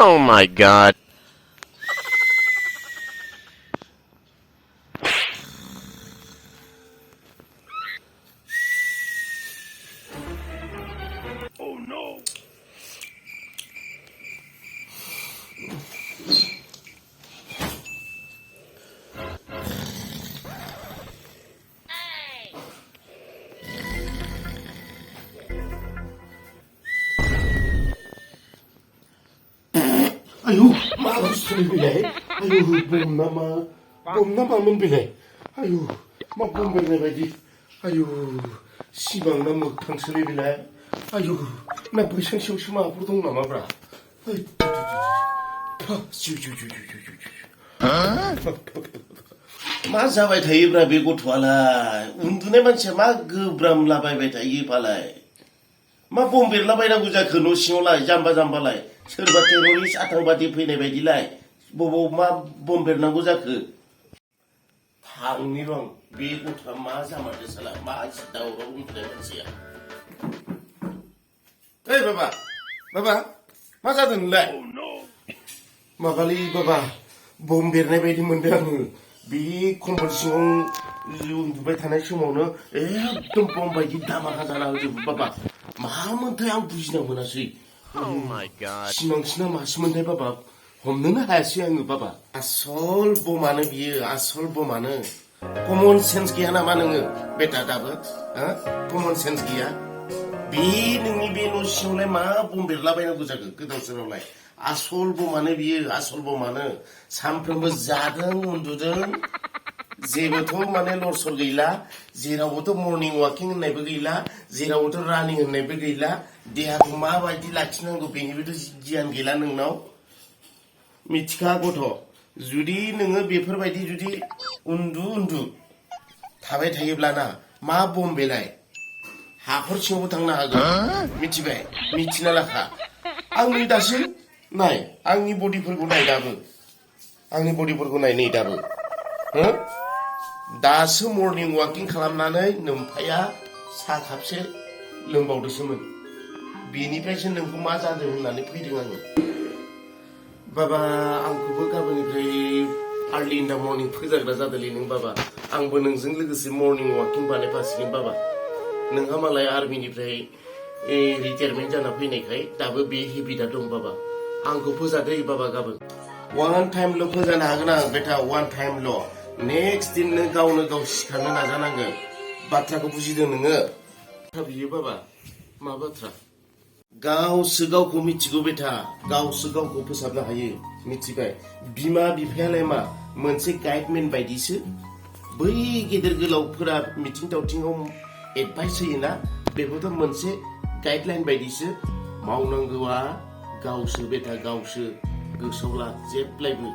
Oh my god. Oh no. 아유, 마우스를 빌래? 아유, 봄나마면 빌래? 아유, 막 봄베네 바지. 아유, 시방나 먹탕스를 빌래? 아유, 나 벌써 앞으로 동남아브라. 아유, मा जाबाय थायोब्रा बे गथ'आलाय उन्दुनाय मानसिया मा गोब्रामलाबायबाय थायो फालाय मा बम बेरलाबायनांगौ जाखो न' सिङावलाय जाम्बा जाम्बालाय सोरबा टेररिस्ट आतंकबादि फैनाय बायदिलाय बबाव मा बम बेरनांगौ जाखो थांनि रं बे गथ'आ मा जामारदो साला मा दावराव उन्दुनाय मानसिया ओइ बाबा मा जादों नोंलाय माबालै बाबा बम बेरनाय बायदि मोनदों आङो बे कम्बल सिङाव उन्दुबाय थानाय समावनो एकदम बम बायदि दामाखा जाना होजोबो बाबा मामोनथाय आं बुजिना मोनासै Oh my god. सिमांसिना मासोमोनथाय बाबा हमनोनो हायासै आङो बाबा आसल बमानो बियो आसल बमानो कमन सेन्स गैया नामा नोङो बेटा दाबो कमन सेन्स गैया बे नोंनि बे न' सिङावलाय मा बम बेरलाबायनांगौ जाखो गोदाव सोरावलाय आसल बमानो बियो आसल बमानो सानफ्रोमबो जादों उन्दुदों जेबोथ' माने लरसर गैला जेरावबोथ' मर्निं वाकिं होननायबो गैला जेरावबोथ' रानिं होननायबो गैला देहाखौ माबायदि लाखिनांगौ बेनिबोथ' गियान गैला नोंनाव मिथिखा गथ' जुदि नोङो बेफोरबायदि जुदि उन्दु थाबाय थायोब्लाना मा बम बेलाय हाखर सिङावबो थांनो हागौ मिथिबाय मिथिना लाखा आंनि दासो नाय आंनि बडिफोरखौ नाय दाबो आंनि बडिफोरखौ नाय नै दाबो दासो मर्निं वाकिं खालामनानै नोमफाया साहा कापसे लोंबावदोसोमोन बेनिफ्रायसो नोंखौ मा जादों होननानै फैदों आङो बाबा आंखौबो गाबोननिफ्राय आर्लि इन दा मर्निं फोजाग्रा जादोंलै नों बाबा आंबो नोंजों लोगोसे मर्निं वाकिं बानायफासिगोन बाबा नोंहा मालाय आर्मिनिफ्राय रिटायारमेन्ट जाना फैनायखाय दाबो बे हेबिटआ दं बाबा आंखौ फोजादो बाबा गाबोन वान टाइमल' फोजानो हागोन आं बेटा वान टाइमल' नेक्स्ट दिन नों गावनो गाव सिखारनो नाजानांगोन बाथ्राखौ बुजिदों नोङो बियो बाबा मा बाथ्रा गावसो गावखौ मिथिगौ बेटा गावसो गावखौ फोसाबनो हायो मिथिबाय बिमा बिफायालाय मा मोनसे गाइडमेन बायदिसो बै गेदेर गोलावफोरा मिथिं दावथिङाव एडभाइस होयोना बेबोथ' मोनसे गाइडलाइन बायदिसो मावनांगौआ गावसो बेटा गावसो गोसोआव ला जेब्लायबो